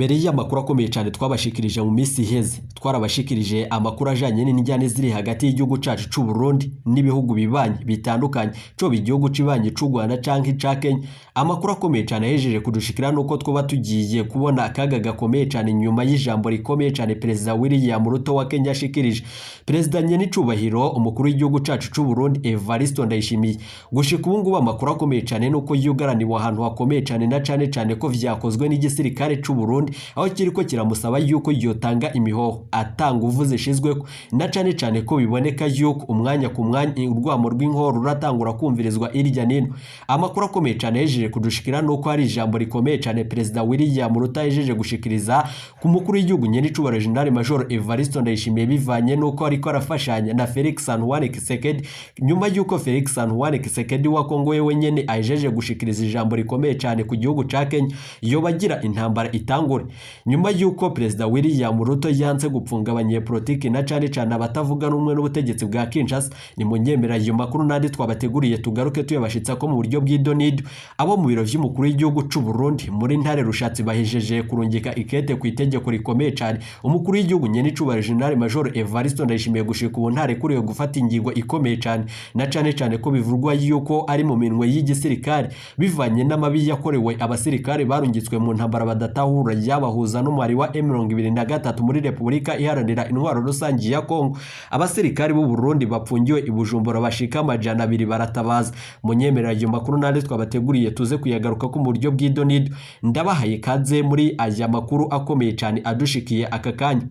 Imbere y'amakuru akomeye cyane twabashikirije mu minsi iheze, twarabashikirije amakuru ajanye n'injyane ziri hagati y'igihugu cacu c'u Burundi n'ibihugu bibanyi bitandukanye, coba igihugu cibanyi c'u Rwanda canke ica Kenya. Amakuru akomeye cyane ahejeje kudushikira nuko twoba tugiye kubona akaga gakomeye cyane nyuma y'ijambo rikomeye cyane Perezida William Ruto wa Kenya ashikirije. Perezida nyenicubahiro umukuru w'igihugu cacu c'u Burundi Evariste Ndayishimiye, gushika ubu ngubu amakuru akomeye cyane nuko yugaraniwe ahantu hakomeye cyane na cane cane ko vyakozwe n'igisirikare c'u Burundi, aho kiriko kiramusaba yuko yotanga imihoho atanga uvu zishizweko, na cane cane ko biboneka yuko umwanya ku mwanya urwamo rw'inkoro ruratangura kumvirizwa irya nino. Amakuru akomeye cyane yejeje kudushikira nuko hari ijambo rikomeye cyane Perezida William Ruto yejeje gushikiriza ku mukuru w'igihugu nyenicubahiro General Major Evariste Ndayishimiye, bivanye nuko ariko arafashanya na Felix Antoine Tshisekedi, nyuma yuko Felix Antoine Tshisekedi wa Kongo wewe nyene ajeje gushikiriza ijambo rikomeye cyane ku gihugu ca Kenya yobagira intambara itangure, nyuma yuko Perezida William Ruto yanse gupfunga abanyepolitiki na cane cane abatavuga rumwe n'ubutegetsi bwa Kinshasa. Ni munyemera ayo makuru nandi twabateguriye tugaruke tuyabashitsa ko mu buryo bw'idonido. Abo mu biro vy'umukuru w'igihugu c'u Burundi muri ntare Rushatsi bahejeje kurungika ikete ku itegeko rikomeye cane umukuru w'igihugu nyenicubahiro General Major Evariste Ndayishimiye gushika ubu ntarekuriwe gufata ingingo ikomeye cane, na cane cane ko bivugwa yuko ari mu minwe y'igisirikare bivanye n'amabi yakorewe abasirikare barungitswe mu ntambara badatahura yabahuza n'umwari wa M23 muri Repubulika Iharanira Intwaro Rusangi ya Kongo. Abasirikare b'u Burundi bapfungiwe i Bujumbura bashika 200 baratabaza. Munyemerera ayo makuru nandi twabateguriye tuze kuyagaruka ko mu buryo bw'idonido. Ndabahaye kaze muri aya makuru akomeye cyane adushikiye aka kanya.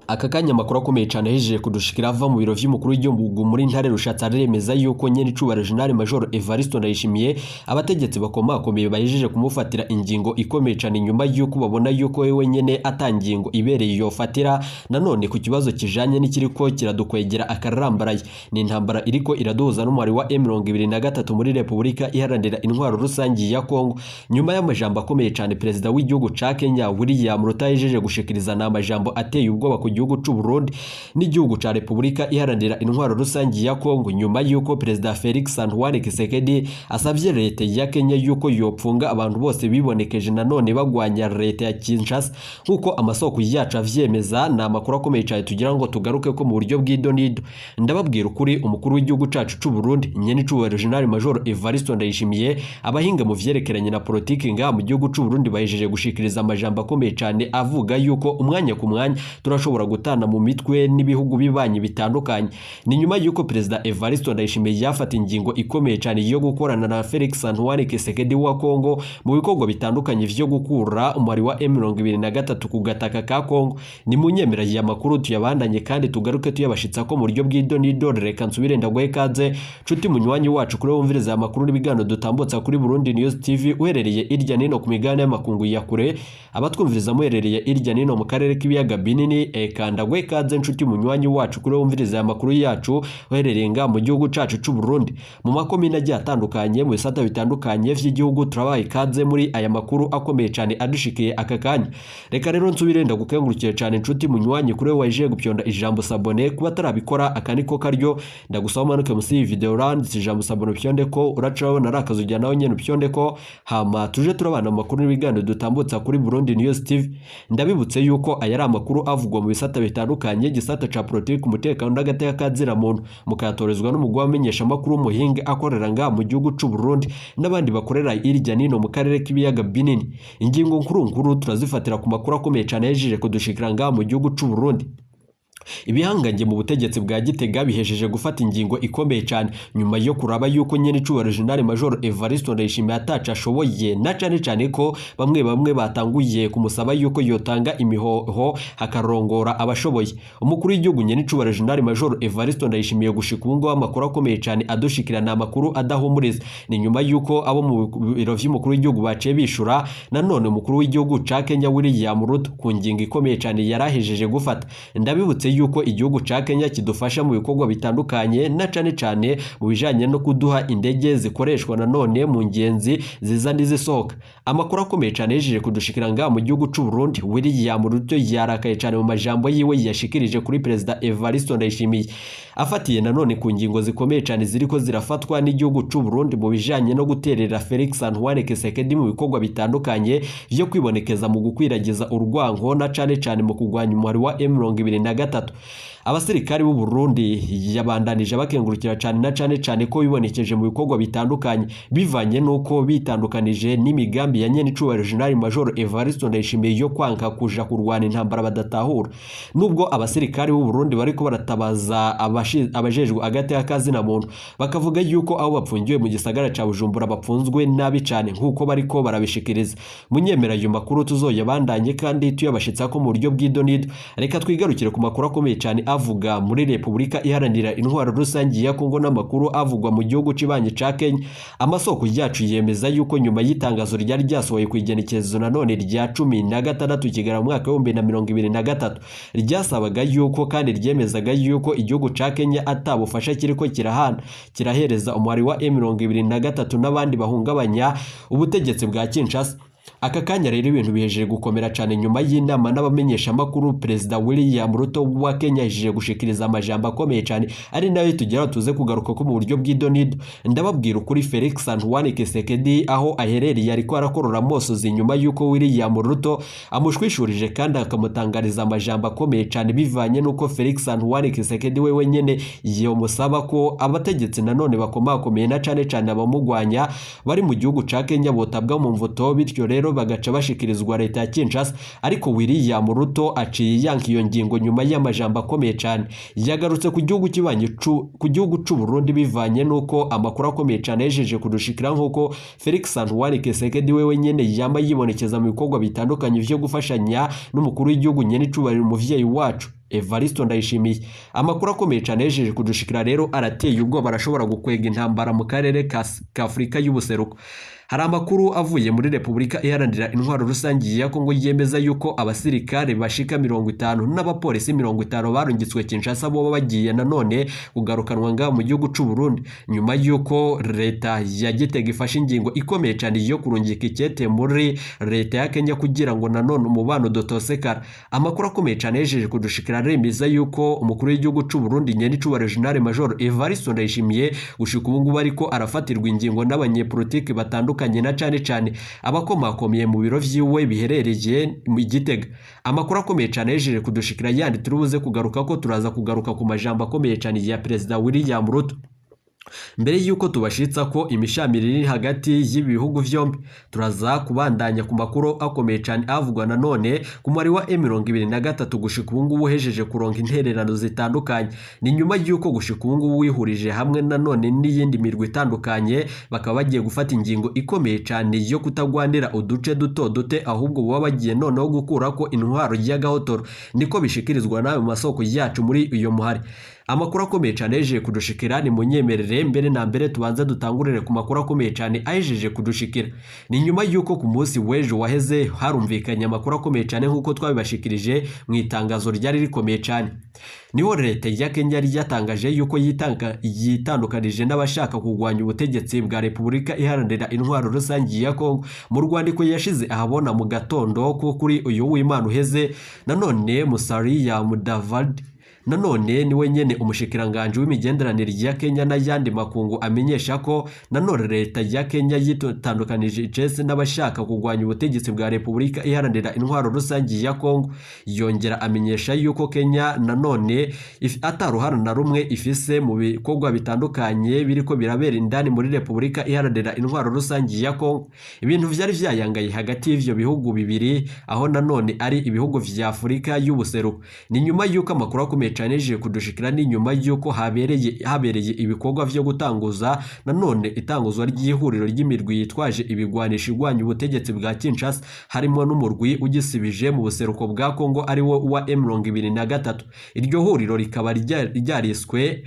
Aka kanya amakuru akomeye cyane ahejeje kudushikira ava mu biro vy'umukuru w'igihugu muri ntare Rushatsi aremeza yuko nyenicubahiro General Major Evariste Ndayishimiye abategetsi bakomakomeye bahejeje kumufatira ingingo ikomeye cyane nyuma yuko babona yuko wewe nyene atangingo ibereye yofatira nanone ku kibazo kijanye n'ikiriko kiradukwegera akarambaraye. Ni intambara iriko iraduhuza n'umwari wa M23 muri Repubulika Iharanira Intwaro Rusangi ya Kongo. Nyuma y'amajambo akomeye cyane Perezida w'igihugu ca Kenya William Ruto ahejeje gushikiriza n'amajambo ateye ubwoba ku gihugu c'u Burundi n'igihugu ca Repubulika Iharanira Intwaro Rusangi ya Kongo, nyuma yuko Perezida Felix Antoine Tshisekedi asavye leta ya Kenya yuko yopfunga abantu bose bibonekeje nanone bagwanya leta ya Kinshasa, nkuko amasoko yacu avyemeza. Ni amakuru akomeye cyane tugira ngo tugaruke ko mu buryo bw'idonido. Ndababwira ukuri, umukuru w'igihugu cacu c'u Burundi nyenicubahiro General Major Evariste Ndayishimiye, abahinga mu vyerekeranye na politiki ngaha mu gihugu c'u Burundi bahejeje gushikiriza amajambo akomeye cyane avuga yuko umwanya ku mwanya turashobora gutana mu mitwe n'ibihugu bibanyi bitandukanye. Ni nyuma yuko Perezida Evariste Ndayishimiye yafata ingingo ikomeye cyane yo gukorana na Felix Antoine Tshisekedi wa Kongo mu bikorwa bitandukanye vyo gukura umwari wa M23 ku gataka ka Kongo. Ni munyemera ya makuru tuyabandanye kandi tugaruke tuyabashitsa ko mu buryo bw'idonido. Reka nsubire ndaguhe kaze nshuti munywanyi wacu kuri wumviriza amakuru n'ibiganiro dutambutsa kuri Burundi News TV uherereye irya nino ku migabane y'amakungu ya kure, abatwumviriza muherereye irya nino mu karere k'ibiyaga binini. Eka ndagwe kaze nshuti munywanyi wacu kuri wumviriza amakuru yacu uherereye nga mu gihugu cacu c'u Burundi mu makomine agiye atandukanye mu bisata bitandukanye vy'igihugu. Turabaye kaze muri aya makuru akomeye cyane adushikiye aka kanya. Reka rero nsubire ndagukengurukire cyane nshuti munywanyi kuri waje gupyonda ijambo sabone kuba atarabikora aka niko karyo. Ndagusaba umanuke musi iyi video uranditse ijambo sabone upyonde ko uracabona ari akazu ujya nawe nyene upyonde ko, hama tuje turabana amakuru n'ibiganiro dutambutsa kuri Burundi News TV. Ndabibutse yuko aya ari amakuru avugwa mu bisata bitandukanye, gisata ca politiki, umutekano n'agateka kazira muntu, mukayatorezwa n'umugwi wamenyesha amakuru w'umuhinga akorera ngaha mu gihugu c'u Burundi n'abandi bakorera irya nino mu karere k'ibiyaga binini. Ingingo nkuru nkuru turazifatira ku makuru akomeye cyane yejeje kudushikira ngaha mu gihugu c'u Burundi. Ibihangange mu butegetsi bwa Gitega bihejeje gufata ingingo ikomeye cyane nyuma yo kuraba yuko nyenicubahiro General Major Evariste Ndayishimiye ataca ashoboye, na cane cane ko bamwe bamwe batanguye kumusaba yuko yotanga imihoho hakarongora abashoboye. Umukuru w'igihugu nyenicubahiro General Major Evariste Ndayishimiye gushika ubu ngubu amakuru akomeye cyane adushikira ni amakuru adahumuriza. Ni nyuma yuko abo mu biro vy'umukuru w'igihugu baciye bishura nanone umukuru w'igihugu ca Kenya William Ruto ku ngingo ikomeye cyane yarahejeje gufata. Ndabibutse yuko igihugu ca Kenya kidufasha mu bikorwa bitandukanye na cane cane mu bijanye no kuduha indege zikoreshwa nanone mu ngenzi ziza n'izisohoka. Amakuru akomeye cane yejeje kudushikira ngaha mu gihugu c'u Burundi, William Ruto yarakaye cane mu majambo yiwe yashikirije kuri Perezida Evariste Ndayishimiye, afatiye nanone ku ngingo zikomeye cane ziriko zirafatwa n'igihugu c'u Burundi mu bijanye no guterera Felix Antoine Tshisekedi mu bikorwa bitandukanye vyo kwibonekeza mu gukwiragiza urwango na cane cane mu kurwanya umuhari wa M23. Abasirikari b'u Burundi yabandanije bakengurukira cane na cane cane ko bibonekeje mu bikorwa bitandukanye bivanye nuko bitandukanije n'imigambi ya nyenicubahiro General Major Evariste Ndayishimiye yo kwanka kuja kurwana intambara badatahura. Nubwo abasirikari b'u Burundi bariko baratabaza abajejwe agateka kazina muntu bakavuga yuko aho bapfungiwe mu gisagara ca Bujumbura bapfunzwe nabi cane nkuko bariko barabishikiriza. Munyemera ayo makuru tuzoyabandanye kandi tuyabashitsa ko mu buryo bw'idonido. Reka twigarukire ku makuru akomeye cane avuga muri Repubulika Iharanira Intwaro Rusange ya Kongo n'amakuru avugwa mu gihugu cibanyi ca Kenya. Amasoko yacu yemeza yuko nyuma y'itangazo ryari ryasohoye ku igenekerezo nanone rya 16 Kigarama mu mwaka w'ibihumbi na mirongo ibiri na gatatu, ryasabaga yuko kandi ryemezaga yuko igihugu ca Kenya atabufasha kiriko kirahana kirahereza umuhari wa M23 n'abandi bahungabanya ubutegetsi bwa Kinshasa. Aka kanya rero ibintu bihejeje gukomera cane nyuma y'inama n'abamenyeshamakuru Perezida William Ruto wa Kenya yahejeje gushikiriza amajambo akomeye cane ari nayo tugera tuze kugaruka ko mu buryo bw'idonido. Ndababwira ukuri, Felix Antoine Tshisekedi aho aherereye ariko arakorora amosozi nyuma y'uko William Ruto amushwishurije kandi akamutangariza amajambo akomeye cane bivanye n'uko Felix Antoine Tshisekedi we wenyene yomusaba ko abategetsi nanone bakomakomeye na cane cane abamugwanya bari mu gihugu ca Kenya botabwa mu mvuto, bityo rero bagaca bashikirizwa leta ya Kinshasa. Ariko William Ruto aciye yanka iyo ngingo nyuma y'amajambo akomeye cane yagarutse ku gihugu kibanyi ku gihugu c'u Burundi bivanye nuko amakuru akomeye cane yejeje kudushikira nkuko Felix Antoine Tshisekedi we wenyene yama yibonekeza mu bikorwa bitandukanye vyo gufashanya n'umukuru w'igihugu nyene icubahiro umuvyeyi wacu Evariste Ndayishimiye. Amakuru akomeye cane yejeje kudushikira rero arateye ubwoba, arashobora gukwega intambara mu karere ka Afrika y'ubuseruko. Hari amakuru avuye muri Repubulika Iharanira Intwaro Rusange ya Kongo yemeza yuko abasirikare bashika 50 n'abapolisi 50 barungitswe Kinshasa bo bagiye nanone kugarukanwa ngaha mu gihugu c'u Burundi nyuma yuko leta ya Gitega ifashe ingingo ikomeye cane yo kurungika ikete muri leta ya Kenya kugira ngo nanone umubano udotosekara. Amakuru akomeye cane yejeje kudushikira aremeza yuko umukuru w'igihugu c'u Burundi nyenicubahiro General Major Evariste Ndayishimiye gushika ubu ngubu ariko arafatirwa ingingo n'abanyepolitiki batandukanye na cane cane abakomakomeye mu biro vyiwe biherereye mu Gitega. Amakuru akomeye cane yejeje kudushikira yandi turubuze kugaruka ko turaza kugaruka ku majambo akomeye cane ya Perezida William Ruto. Mbere yuko tubashitsa ko imishamiri iri hagati y'ibihugu vyombi, turaza kubandanya ku makuru akomeye cane avugwa nanone ku mwari wa M23 gushika ubu ngubu uhejeje kuronka intererano zitandukanye. Ni nyuma yuko gushika ubu ngubu wihurije hamwe nanone n'iyindi mirwi itandukanye bakaba bagiye gufata ingingo ikomeye cane yo kutagwanira uduce duto dute, ahubwo baba bagiye noneho gukurako intwaro y'agahotoro, niko bishikirizwa n'ayo masoko yacu muri uyo muhari. Amakuru akomeye cane yejeje kudushikira ni munyemerere mbere na mbere tubanze dutangurire ku makuru akomeye cane ayejeje kudushikira. Ni nyuma yuko ku munsi w'ejo waheze harumvikanye amakuru akomeye cane nkuko twabibashikirije mu itangazo ryari rikomeye cane. Niho leta ya Kenya yari yatangaje yuko yitandukanije n'abashaka kurwanya ubutegetsi bwa Repubulika Iharanira Intwaro Rusange ya Kongo. Mu rwandiko yashize ahabona mu gatondo ko kuri uyu w'Imana uheze, nanone Musalia Mudavadi nanone niwe nyene umushikiranganje w'imigenderanire ya Kenya n'ayandi makungu amenyesha ko nanone leta ya Kenya yitandukanije icese n'abashaka kurwanya ubutegetsi bwa Repubulika Iharanira Intwaro Rusange ya Kongo. Yongera amenyesha yuko Kenya nanone ataruhara na rumwe ifise mu bikorwa bitandukanye biriko birabera indani muri Repubulika Iharanira Intwaro Rusange ya Kongo. Ibintu vyari vyayangaye hagati y'ivyo bihugu bibiri aho nanone ari ibihugu vya Afurika y'ubuseruko. Ni nyuma yuko amakuru akomeye caneje kudushikira ni nyuma yuko habereye ibikorwa vyo gutanguza nanone itanguzwa ry'ihuriro ry'imirwi yitwaje ibigwanisho igwanya ubutegetsi bwa Kinshasa, harimo n'umurwi ugisibije mu buseruko bwa Kongo ari wo wa M23. Iryo huriro rikaba ryariswe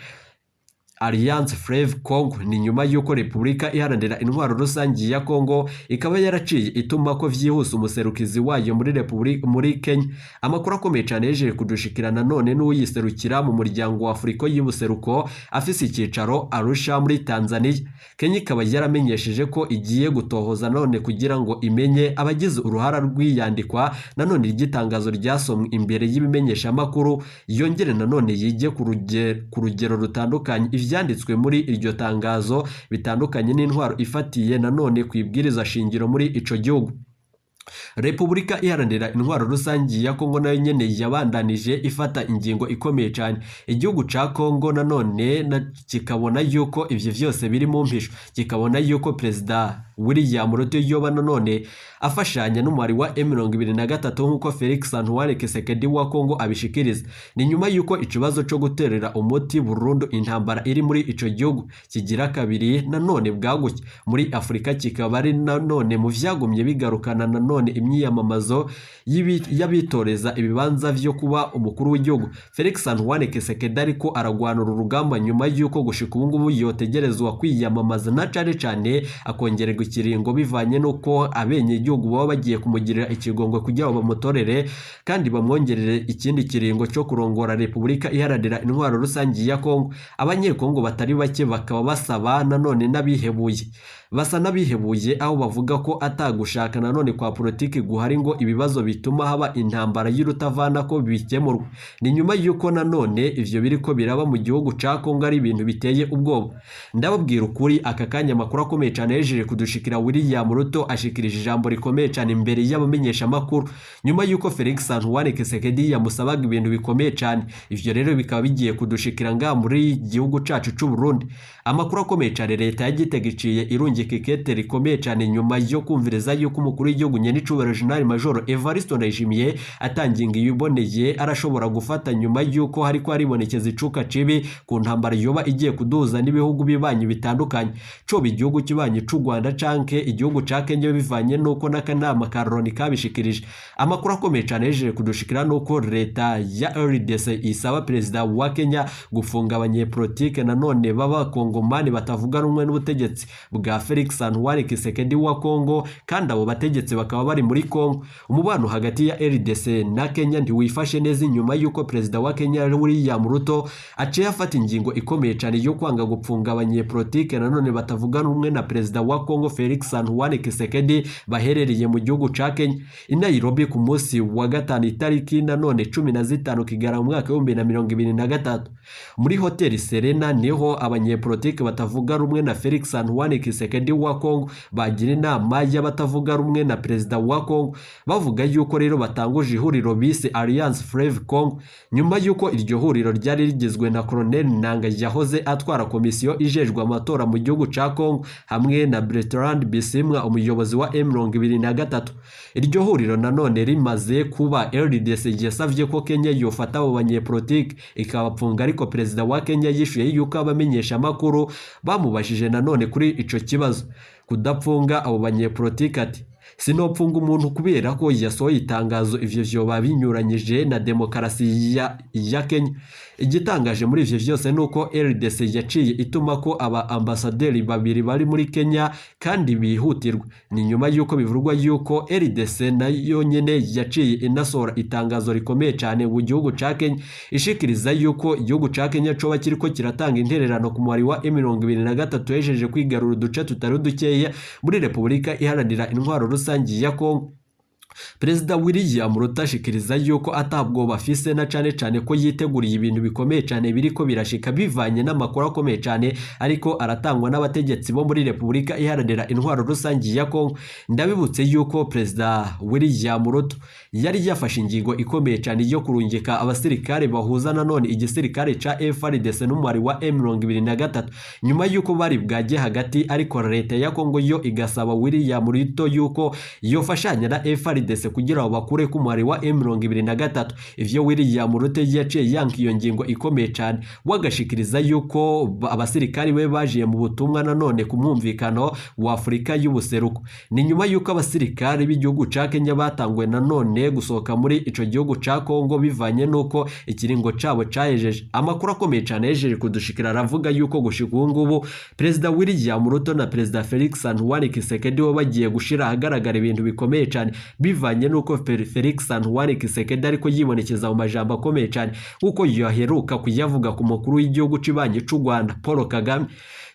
Alliance Fleuve Congo. Ni nyuma y'uko Repubulika Iharanira Intwaro Rusange ya Congo ikaba yaraciye ituma ko vyihuse umuserukizi wayo muri Republika muri Kenya. Amakuru akomeye cyane yejeje kudushikira nanone n'uyiserukira mu muryango wa Afurika y'Ubuseruko afise icyicaro Arusha muri Tanzania. Kenya ikaba yaramenyesheje ko igiye gutohoza none kugira ngo imenye abagize uruhara rw'iyandikwa nanone ry'itangazo ryasomwe imbere y'ibimenyeshamakuru, yongere nanone yige ku rugero rutandukanye ivyanditswe muri iryo tangazo bitandukanye n'intwaro ifatiye nanone ku ibwiriza shingiro muri ico gihugu. Repubulika Iharanira Intwaro Rusange ya Kongo nayo nyene yabandanije ifata ingingo ikomeye cyane. Igihugu ca Kongo nanone kikabona yuko ivyo vyose biri mu mpisho, kikabona yuko Perezida William Ruto yoba nanone afashanya n'umwari wa M23 nk'uko Felix Antoine Tshisekedi wa Kongo abishikiriza. Ni nyuma yuko ikibazo co guterera umuti burundu intambara iri muri ico gihugu kigira kabiri nanone bwaguke muri Afurika, kikaba ari nanone mu vyagumye bigarukana nanone imyiyamamazo y'abitoreza ibibanza vyo kuba umukuru w'igihugu. Felix Antoine Tshisekedi ariko aragwanura urugamba nyuma yuko gushika ubu ngubu yotegerezwa kwiyamamaza na cane cane akongererwa ikiringo bivanye n'uko abenyegihugu baba bagiye kumugirira ikigongwe kugira ngo bamutorere kandi bamwongerere ikindi kiringo cyo kurongora Repubulika Iharanira Intwaro Rusange ya Kongo. Abanyekongo batari bake bakaba basaba nanone n'abihebuye, basa n'abihebuye aho bavuga ko atagushaka nanone kwa politiki guhari ngo ibibazo bituma haba intambara y'urutavana ko bikemurwa. Ni nyuma y'uko nanone ivyo biriko biraba mu gihugu ca Kongo ari ibintu biteye ubwoba. Ndababwira ukuri, aka kanya amakuru akomeye cyane yejeje kudushikira. William Ruto ashikirije ijambo rikomeye cyane imbere y'abamenyeshamakuru nyuma y'uko Felix Antoine Tshisekedi yamusabaga ibintu bikomeye cyane. Ivyo rero bikaba bigiye kudushikira nga muri gihugu cacu c'u Burundi. Amakuru akomeye cyane, leta ya Gitega iciye irungika ikete rikomeye cyane nyuma yo kumviriza yuko umukuru w'igihugu nyenicubahiro General Major Evariste Ndayishimiye atanginga ibiboneye arashobora gufata nyuma y'uko hariko haribonekeza icuka cibi ku ntambara yoba igiye kuduza n'ibihugu bibanyi bitandukanye, coba igihugu kibanyi c'u Rwanda canke igihugu ca Kenya, bivanye n'uko n'akanama ka Loni kabishikirije. Amakuru akomeye cyane yejeje kudushikira nuko leta ya RDC isaba perezida wa Kenya gufunga abanyepolitike nanone b'abakongomani batavuga rumwe n'ubutegetsi bwa Felix Antoine Tshisekedi wa Kongo, kandi abo bategetsi bakaba bari muri Kongo. Umubano hagati ya RDC na Kenya ntiwifashe neza inyuma y'uko perezida wa Kenya William Ruto aciye afata ingingo ikomeye cyane yo kwanga gupfunga abanyepolitike nanone batavuga rumwe na perezida wa Kongo Felix Antoine Tshisekedi baherereye mu gihugu ca Kenya. I Nairobi ku munsi wa gatanu itariki nanone 15 Kigarama mu mwaka 2023 muri hoteli Serena niho abanyepolitike batavuga rumwe na Felix Antoine Tshisekedi wa Kongo bagira inama y'abatavuga rumwe na perezida wa Kongo, bavuga yuko rero batanguje ihuriro bise Alliance Fleuve Congo, nyuma yuko iryo huriro ryari rigizwe na Colonel Nanga yahoze atwara komisiyo ijejwe amatora mu gihugu ca Kongo hamwe na Bertrand Bisimwa umuyobozi wa M23. Iryo huriro nanone rimaze kuba, RDC yasavye ko Kenya yofata abo banyepolitike ikabapfunga, ariko perezida wa Kenya yishuye yuko abamenyesha amakuru bamubajije nanone kuri ico kibazo kudapfunga abo banyepolitike, ati: "Sinopfunga umuntu kubera ko yasohoye itangazo, ivyo vyoba binyuranyije na demokarasi ya Kenya." Igitangaje muri ivyo vyose nuko RDC yaciye ituma ko aba ambasaderi babiri bari muri Kenya kandi bihutirwa. Ni nyuma yuko bivugwa yuko RDC nayo nyene yaciye inasohora itangazo rikomeye cyane mu gihugu ca Kenya, ishikiriza yuko igihugu ca Kenya coba kiriko kiratanga intererano ku mwari wa M23 yejeje kwigarura uduce tutari dukeya muri Repubulika Iharanira Intwaro Rusange ya Kongo. Perezida William Ruto ashikiriza yuko atabwoba afise na cane cane ko yiteguriye ibintu bikomeye cane biriko birashika bivanye n'amakuru akomeye cane ariko aratangwa n'abategetsi bo muri Repubulika Iharanira Intwaro Rusange ya Kongo. Ndabibutse yuko Perezida William Ruto yari yafashe ingingo ikomeye cane yo kurungika abasirikare bahuza nanone igisirikare ca FARDC n'umwari wa M23 nyuma yuko bari bwaje hagati, ariko leta ya Kongo yo igasaba William Ruto yuko yofashanya na FARDC FARDC kugira ngo bakure ku muhari wa M23. Ivyo William Ruto yaciye yanka iyo ngingo ikomeye cyane, wagashikiriza yuko abasirikari be bajiye mu butumwa nanone ku mwumvikano wa Afurika y'ubuseruko. Ni nyuma yuko abasirikari b'igihugu ca Kenya batanguye nanone gusohoka muri ico gihugu ca Kongo bivanye nuko ikiringo cabo cahejeje. Amakuru akomeye cyane yejeje kudushikira aravuga yuko gushika ubu ngubu Perezida William Ruto na Perezida Felix Antoine Tshisekedi bo bagiye gushira ahagaragara ibintu bikomeye cyane, bivanye nuko Felix Antoine Tshisekedi ariko yibonekeza mu majambo akomeye cyane uko yaheruka kuyavuga ku mukuru w'igihugu cibanyi c'u Rwanda Paul Kagame.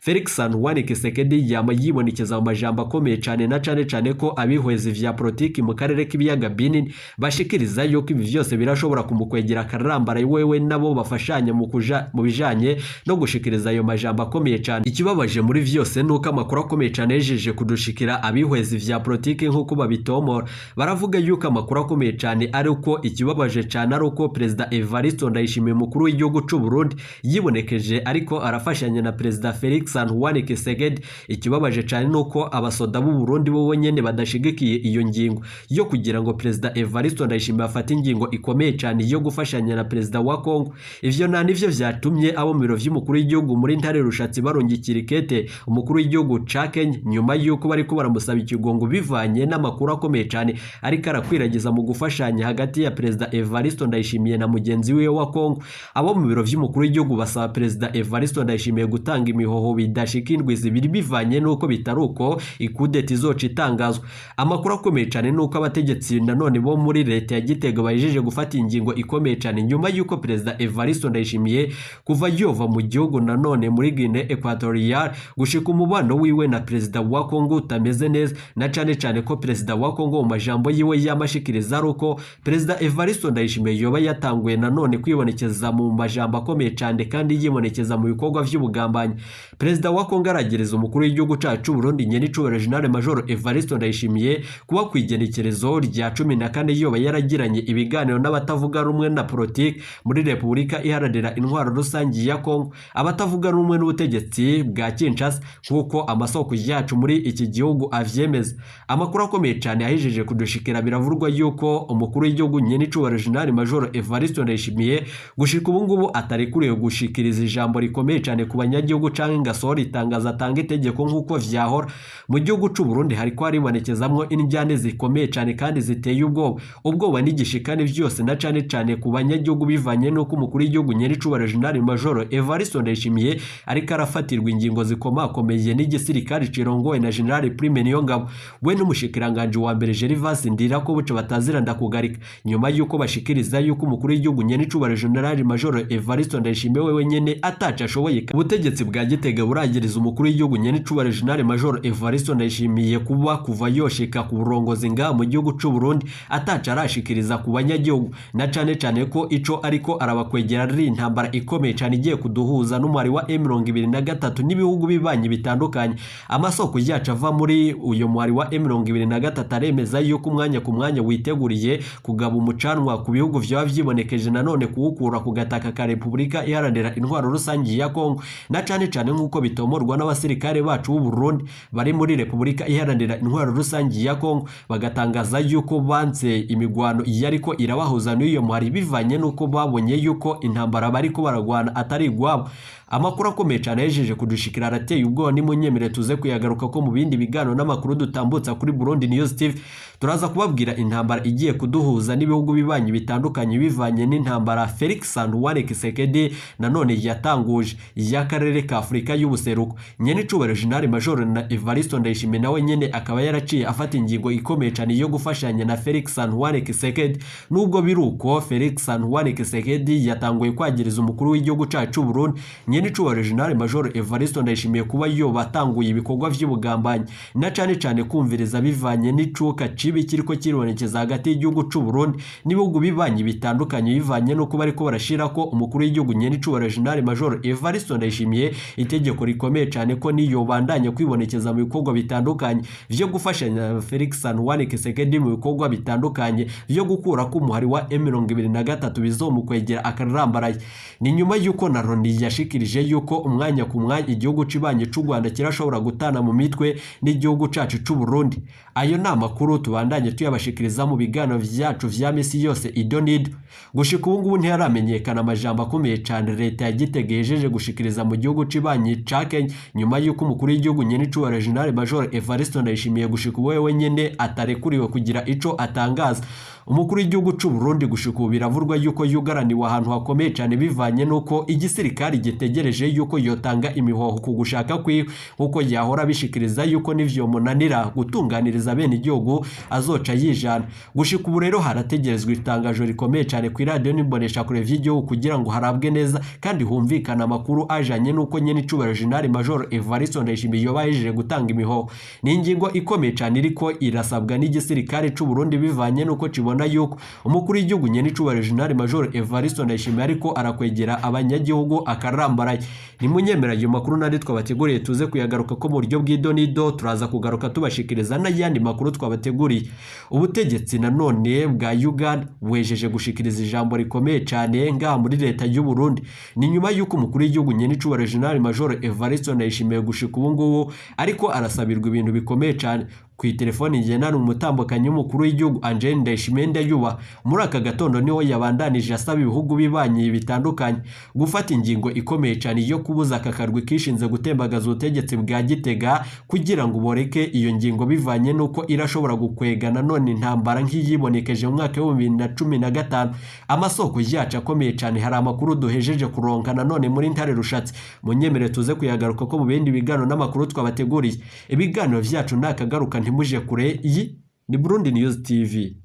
Felix Antoine Tshisekedi yama yibonekeza mu majambo akomeye cyane, na cane cane ko abihweza vya politiki mu karere k'ibiyaga binini bashikiriza yuko ibi vyose birashobora kumukwegera akarambara wewe nabo bafashanya mu kuja mu bijanye no gushikiriza ayo majambo akomeye cyane. Ikibabaje muri vyose nuko amakuru akomeye cyane yejeje kudushikira abihweza vya politiki nkuko babitomora baravuga yuko amakuru akomeye cyane ari uko ikibabaje cyane ari uko Perezida Evariste Ndayishimiye umukuru w'igihugu c'u Burundi yibonekeje ariko arafashanya na Perezida Felix Antoine Tshisekedi. Ikibabaje cyane nuko abasoda b'u Burundi bo bonyene badashigikiye iyo ngingo yo kugira ngo Perezida Evariste Ndayishimiye afate ingingo ikomeye cyane yo gufashanya na Perezida wa Kongo. Ivyo na nivyo vyatumye abo mu biro vy'umukuru w'igihugu muri Ntare Rushatsi barungikira ikete umukuru w'igihugu ca Kenya nyuma yuko bariko baramusaba ikigongo bivanye n'amakuru akomeye cyane ariko arakwiragiza mu gufashanya hagati ya Perezida Evariste Ndayishimiye na mugenzi wiwe wa Kongo. Abo mu biro vy'umukuru w'igihugu basaba Perezida Evariste Ndayishimiye gutanga imihoho bidashika indwi zibiri bivanye nuko bitaruko ikudeta izoca itangazwa. Amakuru akomeye cyane nuko abategetsi nanone bo muri leta ya Gitega bajeje gufata ingingo ikomeye cyane nyuma yuko Perezida Evariste Ndayishimiye kuva yova mu gihugu nanone muri Guinea Equatorial gushika umubano wiwe na Perezida wa Kongo utameze neza, na cane cane ko Perezida wa Kongo mu majambo yiwe yamashikiriza ari uko Perezida Evariste Ndayishimiye yoba yatanguye nanone kwibonekeza mu majambo akomeye cyane kandi yibonekeza mu bikorwa vy'ubugambanyi. Perezida wa Kongo aragereza umukuru w'igihugu cacu Burundi nyenicubahiro General Major Evariste Ndayishimiye kuba kwigenekerezo rya 14 yoba yaragiranye ibiganiro n'abatavuga rumwe na politiki muri Repubulika Iharanira Intwaro Rusangi ya Kongo, abatavuga rumwe n'ubutegetsi bwa Kinshasa nkuko amasoko yacu muri iki gihugu avyemeza. Amakuru akomeye cyane yahejeje kudushikira biravurwa yuko umukuru w'igihugu nyenicubahiro General Major Evariste Ndayishimiye gushika ubu ngubu atarekuriwe gushikiriza ijambo rikomeye cyane ku banyagihugu canke ngasohora itangazo atanga itegeko nkuko vyahora. Mu gihugu c'u Burundi hariko haribonekezamwo injyane zikomeye cyane kandi ziteye ubwoba, ubwoba n'igishikane vyose na cane cane ku banyagihugu bivanye nuko umukuru w'igihugu nyenicubahiro General Major Evariste Ndayishimiye ariko arafatirwa ingingo zikomakomeye n'igisirikare cirongowe na General Prime Niyongabo we n'umushikiranganje wa mbere Gervas Ndirakobuca batazira ndakugarika, nyuma yuko bashikiriza yuko umukuru w'igihugu nyenicubahiro General Major Evariste Ndayishimiye wewe nyene ataca ashoboye. Ubutegetsi bwa Gitega buragiriza umukuru w'igihugu nyenicubahiro General Major Evariste Ndayishimiye kuba kuva yoshika ku burongozi nga mu gihugu c'u Burundi ataca arashikiriza ku banyagihugu, na cane cane ko ico ariko arabakwegera ari intambara ikomeye cane igiye kuduhuza n'umwari wa M23 n'ibihugu bibanyi bitandukanye. Amasoko yacu ava muri uyo mwari wa M23 aremeza yuko umwanya ku mwanya witeguriye kugaba umucanwa ku bihugu vyaba vyibonekeje nanone kuwukura ku gataka ka Repubulika Iharanira Intwaro Rusangi ya Kongo, na cane cane nkuko bitomorwa n'abasirikare bacu b'u Burundi bari muri Repubulika Iharanira Intwaro Rusangi ya Kongo, bagatangaza yuko banse imigwano yariko irabahuza n'uyo mwari bivanye nuko babonye yuko intambara bariko baragwana atari igwabo. Amakuru akomeye cyane yejeje kudushikira arateye ubwoba, ni munyemere tuze kuyagaruka ko mu bindi biganiro n'amakuru dutambutsa kuri Burundi News TV. Turaza kubabwira intambara igiye kuduhuza n'ibihugu bibanyi bitandukanye bivanye n'intambara Felix Antoine Tshisekedi nanone yatanguje y'akarere ka Afurika y'ubuseruko. Nyenicubahiro General Major na Evariste Ndayishimiye nawe nyene akaba yaraciye afata ingingo ikomeye cyane yo gufashanya na Felix Antoine Tshisekedi. Nubwo biruko Felix Antoine Tshisekedi yatanguye kwagiriza umukuru w'igihugu cacu Burundi nyenicubahiro General Major Evariste Ndayishimiye kuba yoba atanguye ibikorwa vy'ubugambanyi na cane cane kumviriza bivanye n'icuka cibi kiriko kiribonekeza hagati y'igihugu c'u Burundi n'ibihugu bibanyi bitandukanye bivanye no kuba ariko barashira ko umukuru w'igihugu nyenicubahiro General Major Evariste Ndayishimiye itegeko Itegeko rikomeye cyane ko niyo bandanye kwibonekeza mu bikorwa bitandukanye vyo gufashanya na Felix Antoine Tshisekedi mu bikorwa bitandukanye vyo gukura ko umuhari wa M23 bizomukwegera akarambaraye. Ni nyuma yuko na Loni yashikirije yuko umwanya ku mwanya igihugu cibanye c'u Rwanda kirashobora gutana mu mitwe n'igihugu cacu c'u Burundi. Ayo ni amakuru tubandanye tuyabashikiriza mu biganiro vyacu vya misi yose idonido. Gushika ubu ngubu ntiharamenyekana amajambo akomeye cyane leta ya Gitega ihejeje gushikiriza mu gihugu cibanyi ca Kenya, nyuma yuko umukuru w'igihugu nyenicubahiro General Major Evariste Ndayishimiye gushika ubu wenyene atarekuriwe kugira ico atangaza. Umukuru w'igihugu c'u Burundi gushika ubu biravurwa yuko yugaraniwe ahantu hakomeye cyane bivanye nuko igisirikari gitegereje yuko yotanga imihoho ku gushaka kwiwe, nkuko yahora abishikiriza yuko nivyo munanira gutunganiriza bene igihugu azoca yijana. Gushika ubu rero harategerezwa itangazo rikomeye cyane ku iradiyo n'imbonesha kure vy'igihugu kugira ngo harabwe neza kandi humvikana amakuru ajanye nuko nyene icubahiro General Major Evariste Ndayishimiye yoba yahejeje gutanga imihoho. Ni ingingo ikomeye cyane iriko irasabwa n'igisirikare c'u Burundi bivanye nuko kibona yuko umukuru w'igihugu nyene icubahiro General Major Evariste Ndayishimiye ariko arakwegera abanyagihugu akarambaraye. Nimunyemera ayo makuru nari twabateguriye tuze kuyagaruka ko mu buryo bw'idonido, turaza kugaruka tubashikiriza n'ayandi makuru twabateguriye. Ubutegetsi nanone bwa Uganda buhejeje gushikiriza ijambo rikomeye cyane ngaha muri leta y'u Burundi. Ni nyuma yuko umukuru w'igihugu nyene icubahiro General Major Evariste Ndayishimiye gushika ubu ngubu ariko arasabirwa ibintu bikomeye cyane. Ku telefoni ngendanwa umutambukanyi w'umukuru w'igihugu Angeline Ndayishimiye Ndayuba muri aka gatondo niho yabandanije asaba ibihugu bibanyi bitandukanye gufata ingingo ikomeye cyane yo kubuza aka karwi kishinze gutembagaza ubutegetsi bwa Gitega kugira ngo boreke iyo ngingo bivanye nuko irashobora gukwega nanone intambara nk'iyibonekeje mu mwaka wa 2015. Amasoko yacu akomeye cyane hari amakuru duhejeje kuronka nanone muri Ntare Rushatsi, munyemere tuze kuyagaruka ko mu bindi biganiro n'amakuru twabateguriye. Ibiganiro vyacu nakagaruka ntimuje kure. Iyi ni Burundi News TV.